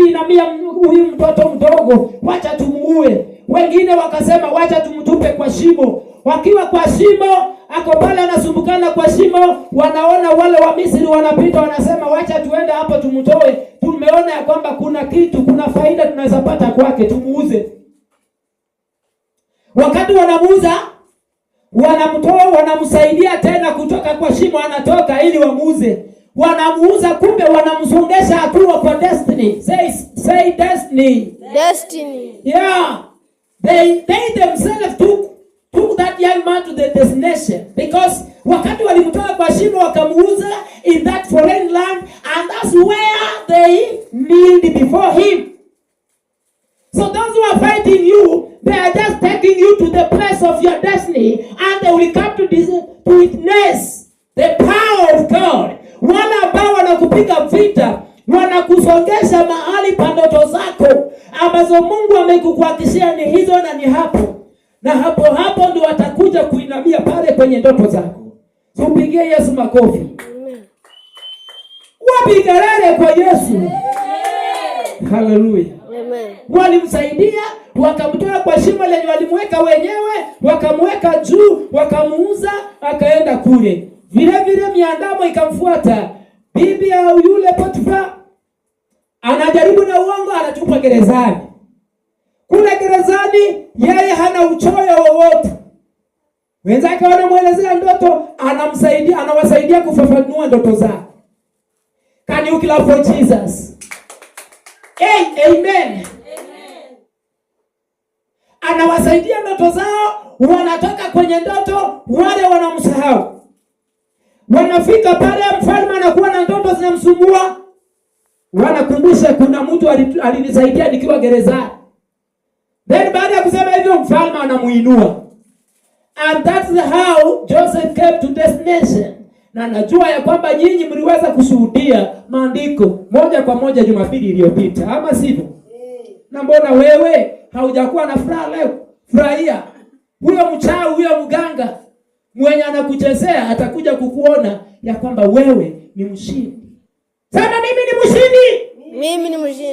Kuinamia huyu mtoto mdogo, wacha tumuue. Wengine wakasema, "Wacha tumtupe kwa shimo." Wakiwa kwa shimo, ako pale anasumbukana kwa shimo, wanaona wale wa Misri wanapita, wanasema, "Wacha tuende hapo tumtoe. Tumeona ya kwamba kuna kitu, kuna faida tunaweza pata kwake, tumuuze." Wakati wanamuuza, wanamtoa, wanamsaidia tena kutoka kwa shimo, anatoka ili wamuuze. Wanamuuza, kumbe wanamsongesha hatua kwa destiny. Say destiny. Destiny. Yeah. They themselves took that young man to the destination because wakati walimtoa kwa shimo wakamuuza in that foreign land, and that's where they kneeled before him. So those who are fighting you, they are just taking you to the place of your destiny, and they will come to witness the power of God. Wale ambao wanakupiga vita wanakusongesha mahali pa ndoto zako ambazo Mungu amekukuhakikishia ni hizo na ni hapo, na hapo hapo ndio watakuja kuinamia pale kwenye ndoto zako. Tumpigie Yesu makofi. Amen. Wapi kelele kwa Yesu? Haleluya. Amen. Walimsaidia, wakamtoa kwa shimo lenye walimweka wenyewe, wakamweka juu, wakamuuza, akaenda kule. Vile vile miandamo ikamfuata. Bibi ya yule Potifa anajaribu na uongo, anatupa gerezani. Kule gerezani yeye hana uchoyo wowote. Wenzake wanamwelezea ndoto, anamsaidia, anawasaidia kufafanua ndoto zake. Can you clap for Jesus? Hey, amen. Anawasaidia ndoto zao, wanatoka kwenye ndoto, wale wanamsahau. Wanafika pale, mfalme anakuwa na ndoto zinamsumbua, wanakumbusha kuna mtu alinisaidia nikiwa gerezani. Then baada ya kusema hivyo, mfalme anamuinua. And that's how Joseph came to destination. Na najua ya kwamba nyinyi mliweza kushuhudia maandiko moja kwa moja Jumapili iliyopita, ama sivyo? Na mbona wewe haujakuwa na furaha leo? Furahia. Huyo mchawi, huyo mganga mwenye anakuchezea atakuja kukuona ya kwamba wewe ni mshindi. Sema, "Mimi ni mshindi." Mimi ni mshindi.